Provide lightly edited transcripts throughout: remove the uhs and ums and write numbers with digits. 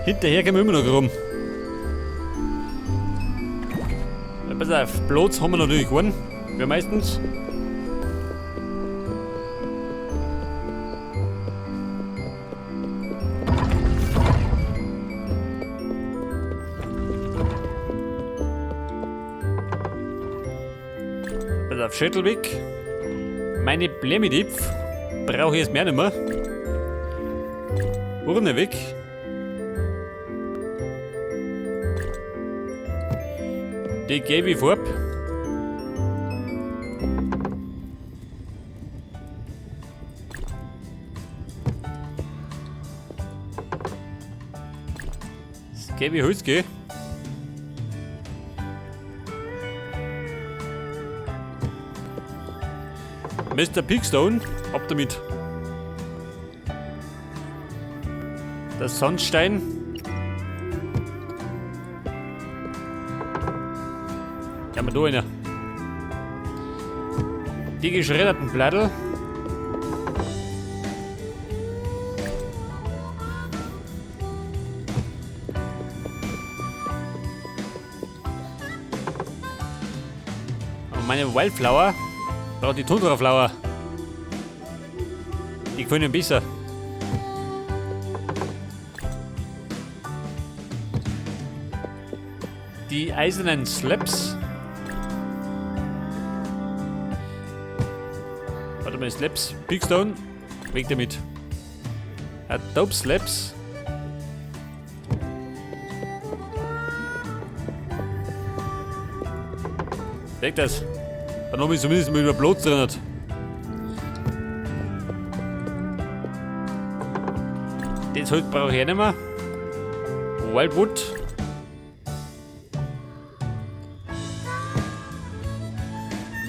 Hinterher gehen wir immer noch rum. Ja, pass auf, Platz haben wir natürlich keinen. Wir meistens. Pass auf, Schädel weg. Meine Blemidipf brauche ich jetzt mehr nicht mehr. Urne weg. Die gebe ich vor. Das gebe ich Holz, gell? Mr. Pigstone, ab damit. Der Sandstein. Ja, mal da einer. Die geschredderten Blätter. Und meine Wildflower. Braucht die Tundra Flower. Die gefallen mir besser. Die eisernen Slaps. Warte mal, Slaps. Bigstone. Weg damit. Adobe Slaps. Weg das. Dann habe ich zumindest mal über Platz drin. Das Holz brauche ich auch nicht mehr. Wildwood.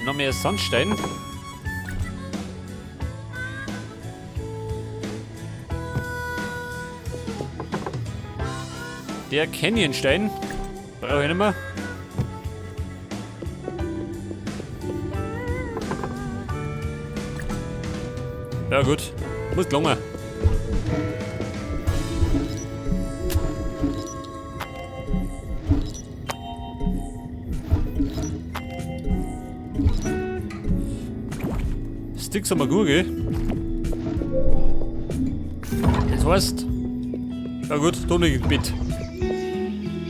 Noch mehr Sandstein. Der Canyonstein brauche ich nicht mehr. Ja gut, muss gelungen. Sticks haben wir gut, gell? Das heißt, ja gut, da liegt Bett.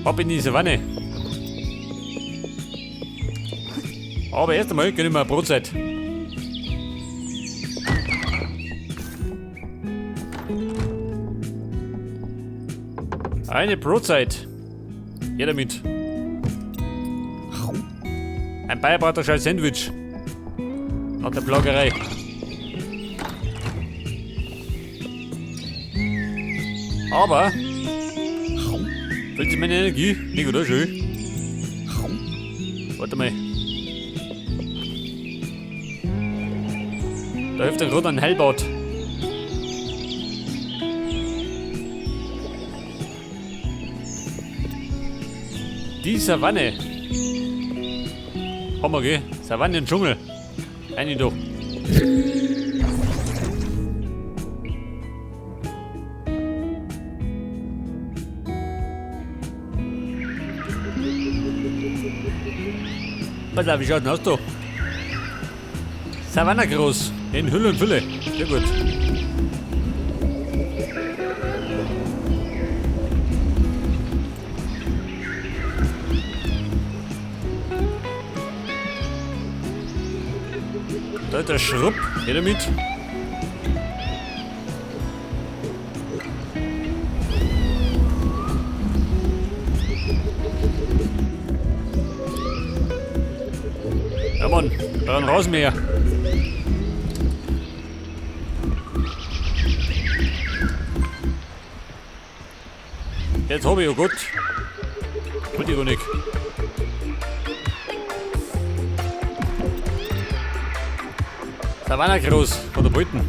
Ab in die Savanne. Aber erst einmal gönn ich mir eine Brotzeit. Eine Brotzeit. Her damit. Ein Bayerbrater Sandwich. Nach der Plagerei. Aber fehlt sich meine Energie? Nicht, oder? Schön. Warte mal. Da hilft gerade ein Heilbad. Die Savanne. Haben wir, gell? Savanne im Dschungel. Eine doch. Pass auf, wie schaut denn aus da? Savanne groß. In Hülle und Fülle. Sehr gut. Da ist der Schrupp. Her damit. Ja Mann, dann raus mehr. Jetzt hab ich, oh Gott. Wollte ich gar nicht. Savanna groß von der Beuten.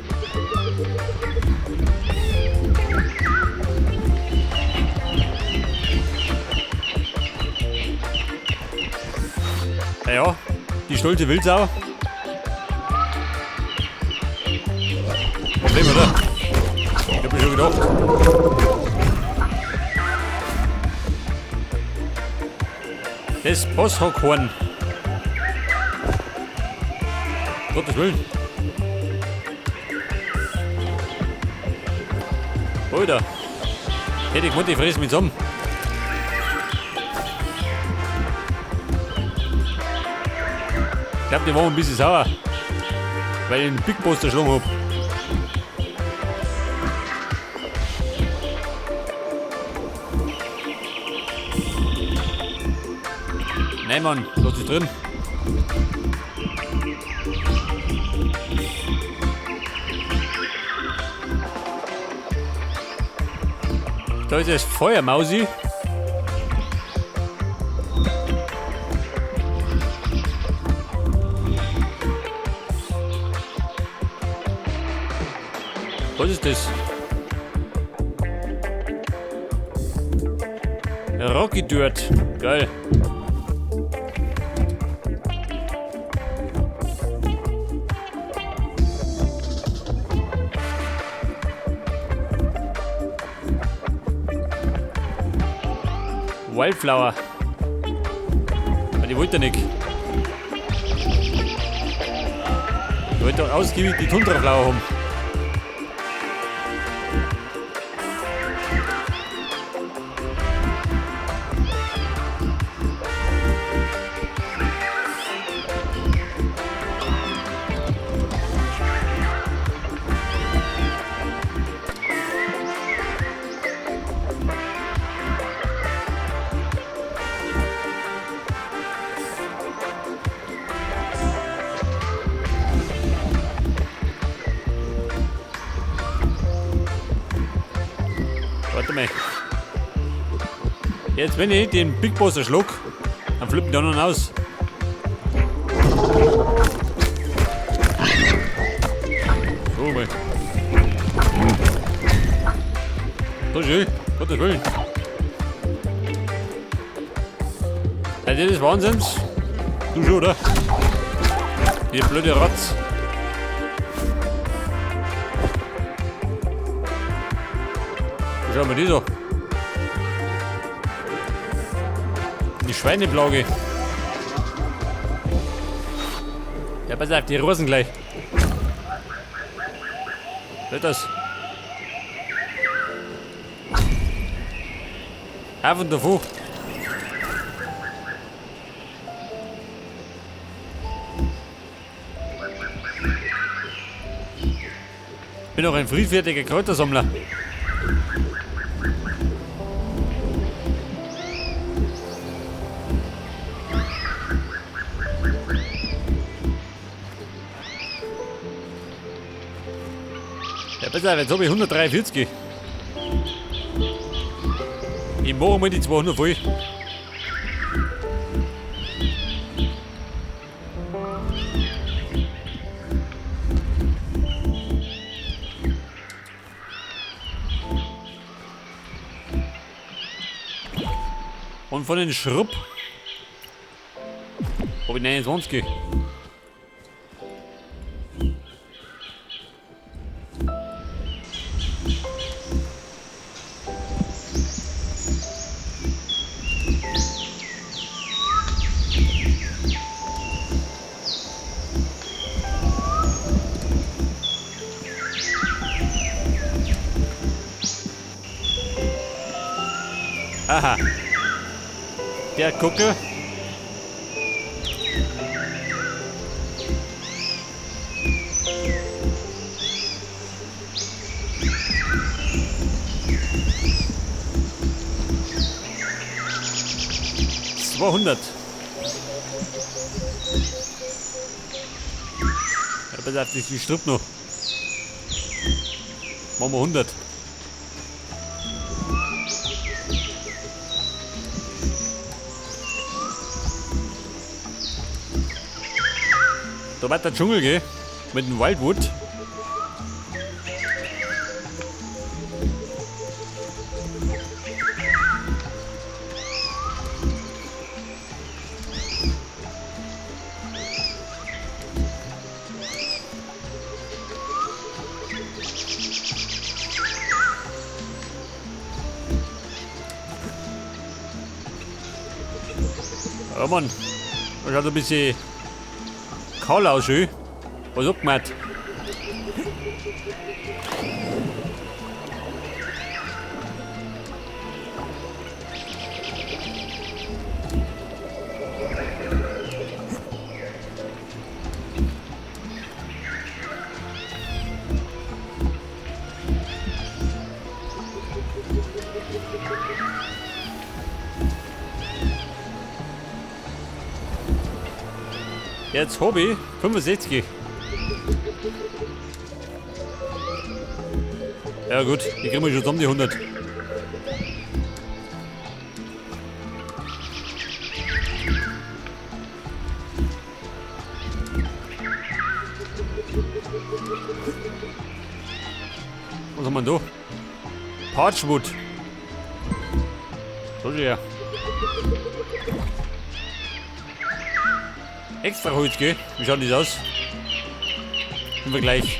Ja, ja, die stolze Wildsau. Problem, oder? Ich hab mir schon gedacht. Das Posshockhorn. Gottes Willen. Alter. Hätte ich gemeint, die fressen mich zusammen. Ich glaube, die waren ein bisschen sauer, weil ich den Big Boss erschlagen hab. Nein, Mann, lass dich drin. Da ist das Feuermausi. Was ist das? Rocky Dirt. Geil. Wildflower. Aber die wollte er nicht. Ich wollte doch ausgiebig die Tundraflower haben. Warte mal. Jetzt, wenn ich den Big Boss erschlag, dann flippen die anderen aus. So mal. So schön, Gottes Willen. Seid ihr des Wahnsinns? Du schon, oder? Ihr blöde Rotz. Schauen wir die so. Die Schweineplage. Ja, pass auf, die Rosen gleich. Was ist das? Auf und davor. Ich bin auch ein friedfertiger Kräutersammler. Ja, pass auf, jetzt hab ich 143. Ich mache mal die 200 voll. Und von den Schrupp hab ich 29. Aha. Der Gucke. $200. Ja, pass auf, die Strupp noch. Machen wir 100. Da war der Dschungel, gell? Mit dem Wildwood. Ja Mann, das schaut ein bisschen kahl aus, schön. Was abgemacht? Jetzt Hobby 65. Ja gut, die kriegen wir schon zusammen, die 100. Was haben wir denn da? Parchwood. So schön. Extra Holz, gell? Wie schaut das aus? Im Vergleich.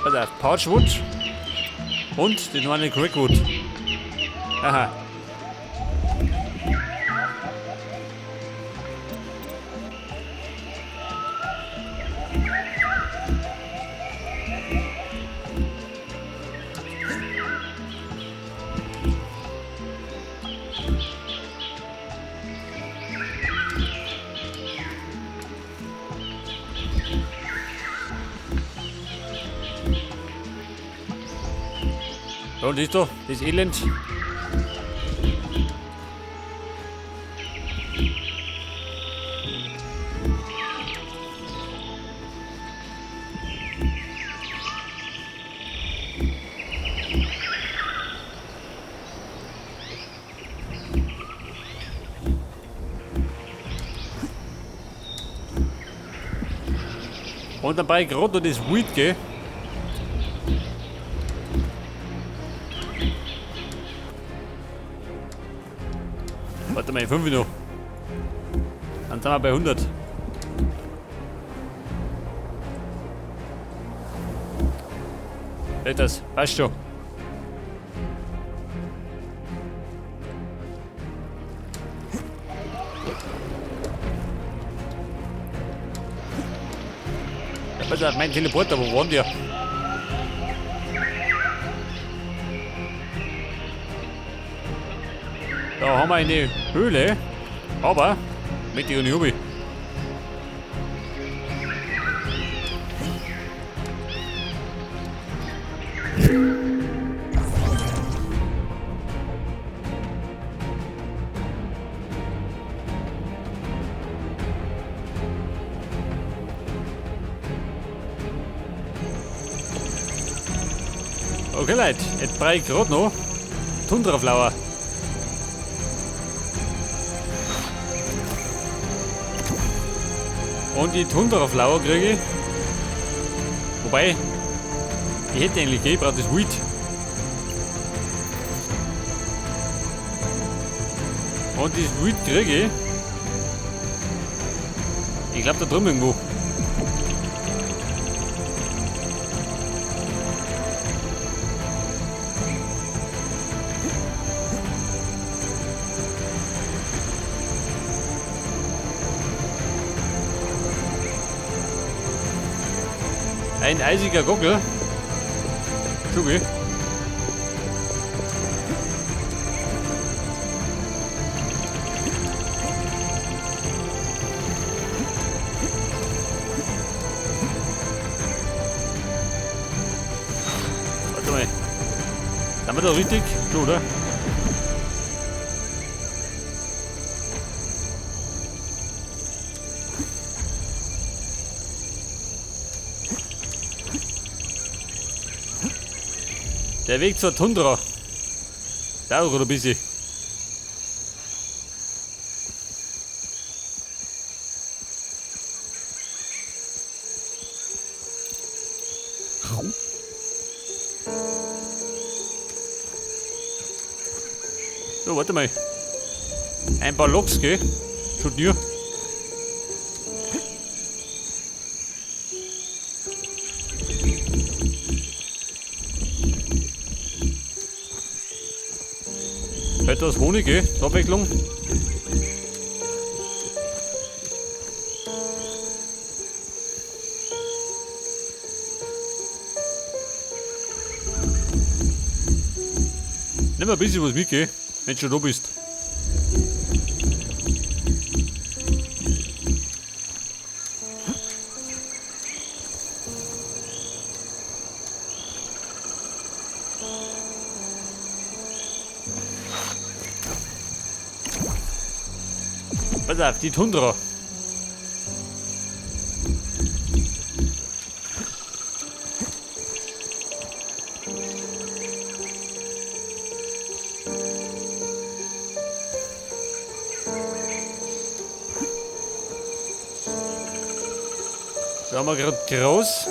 Pass auf, Parchwood und den neuen Crackwood. Aha. Da und siehst du, das Elend. Und dabei gerade noch das Weed, gell? Warte mal, 5 noch. Dann sind wir bei 100. Das passt schon. Ja, pass auf, mein Teleporter, wo war denn der? Da haben wir eine Höhle, aber mit der Hobby. Okay Leute, jetzt brauche ich gerade noch Tundraflower. Und die Tundraflower kriege ich. Wobei, ich hätte eigentlich, ich brauche das Weed. Und das Weed kriege ich. Ich glaube da drüben irgendwo. Ein eisiger Gockel. Schugi. Warte mal. Sind wir da richtig? Schon, oder? Der Weg zur Tundra. Dauert ein bisschen. So, warte mal. Ein paar Loks, gell? Schon dir. Etwas Honig, eh? Zur Abwechslung. Nimm ein bisschen was mit, gell? Wenn du schon da bist. Pass auf, die Tundra. Da haben wir gerade groß.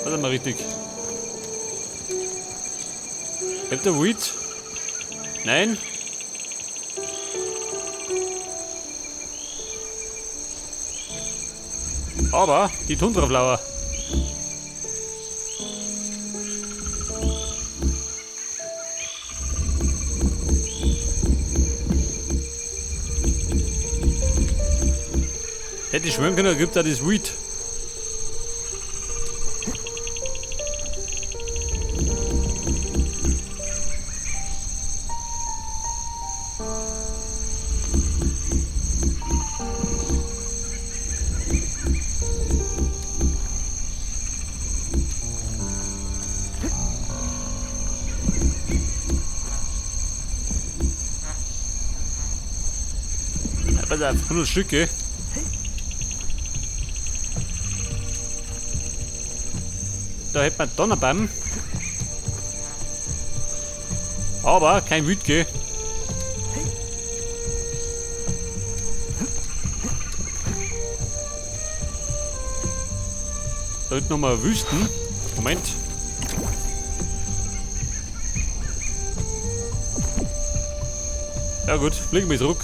Das ist mal richtig. Habt ihr Weed? Nein? Aber die Tundra-Flower. Hätte ich schwören können, da gibt es auch das Weed. Pass auf, 100 Stücke. Da hätte man Donnerbaum. Aber kein Wütke. Da hinten nochmal Wüsten. Moment. Ja gut, fliegen wir zurück.